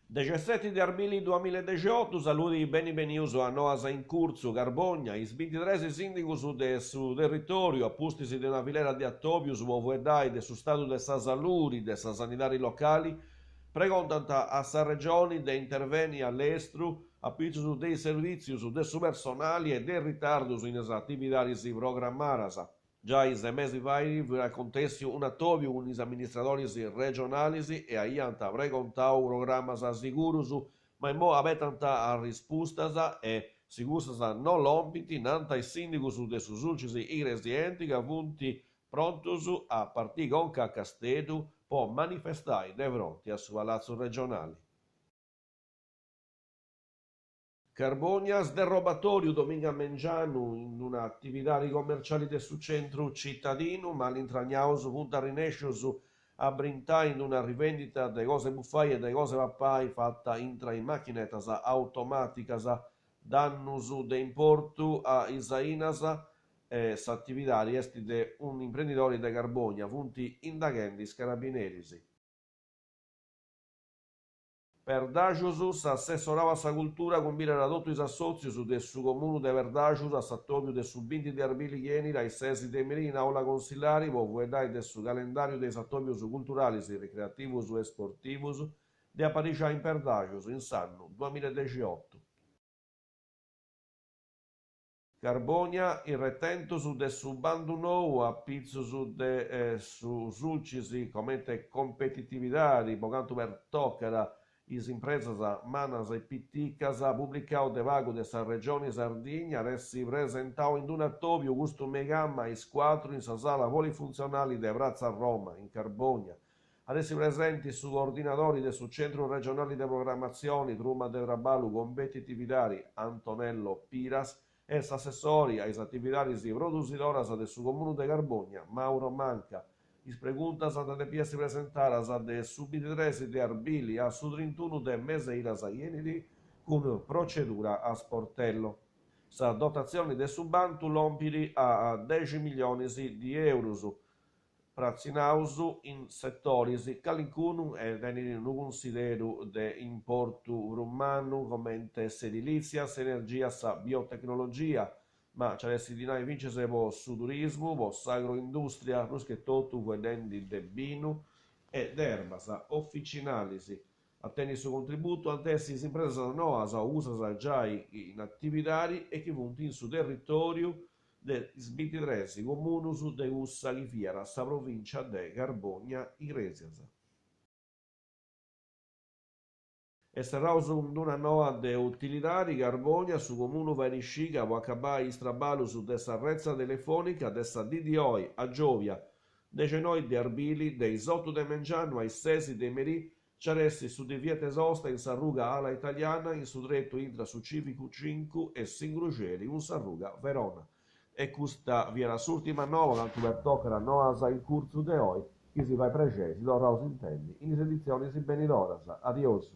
Dexesseti de arbili duamilla e dexiotu, Saludi, beni benius a Noas in Curtzu, Carbogna, is bintitres sìndigus de su territòriu, a pustis de una filera de atòbius po fueddai de su stadu de sa saludi de sa sanidadi locali, pregontant a sa Regioni de intervenni a lestru a pitzus de is servìtzius de su personali e de is ritardus in is atividadis programadas. Giai ses mesis fait fiat acontèssiu un'atòbiu cun is amministradoris regionalis e aiant pregontau programas sigurus, ma imoi abetant arrispustas e, si custas no lompint, nant is sìndigus de su Sulcis Igresienti ca funt prontus a partiri conca a Casteddu po manifestai de fronti a su Palatzu regionali. Carbònia, sderrobatòriu dominga a mengianu in una atividadi commerciali de su centru citadinu, malintragnaus funt arrinèscius a brintai in una rivendita de cosa 'e bufai e de cosa 'e papai fata intra is machinetas automàticas. Dannus de importu a is ainas e s'atividadi est de un'imprendidori de Carbònia, funt indaghendi is carabineris. Perdaxus, s'assessorau a sa cultura cumbidat totu is assòtzius de su Comunu de Perdaxus a s'atòbiu de su binti de arbili chi 'enit a is ses de merì in àula consillari po fueddai de su calendàriu de is atòbius culturalis, ricreativus e sportivus de aparixai in Perdaxus in s'annu duamilla e dexiotu. Carbònia, is retentus de su bandu nou a pitzus de su Sulcis comente competitividadi po cantu pertocat is impresas mannas e piticas, publicau de pagu de sa Regioni Sardigna, at essi presentau in un'atòbiu custu meigama a is cuatru in sa sala polifuntzionali de Pratza Roma, in Carbònia. At essi presenti su coordinadori de su Centru Regionali de Programatzioni Truma de Traballu Competitividadi, Antonello Piras, e s'assessori a is atividadis produsidoras de su Comunu de Carbònia, Mauro Manca. Is preguntas ant a depi essi presentadas de su bintitres de arbili a su trintunu de mes'e idas chi 'enit cun procedura a sportello. Sa dotatzioni de su bandu lompit a dexi millionis di eurus. Pratzinaus in setoris, calincunu tenit unu cunsideru de importu prus mannu comente s'edilìtzia, s'energia, sa biotecnologia, ma nci at essi dinai fintzas po su turismu, po s'agroindùstria, prus che totu fueddendi de binu e de erbas oficinalis. A tenni su contributu ant essi is impresas noas o cussas giai in atividadi e chi funt in su territòriu de is bintitres comunus de cussa chi fiat sa provìncia de Carbònia-Igrèsias. E serraus cun d'una noa de utilidadi, Carbònia, su comunu fait scì ca po acabai is traballus de sa retza telefònica de sa dì di oi a giòbia, dexenoi de arbili, de is otu de mengianu a is ses de merì, Nci at essi su divietu 'e sosta in s'arruga Ala Italiana in su tretu intra su Cìvicu Cincu e s'ingruxeri cun s'arruga Verona. E custa fiat s'ùrtima noa cantu pertocat Noas in Curtzu de oi, chi si fait prexeri si torraus a intendi in is editzionis benidoras. Adiosu.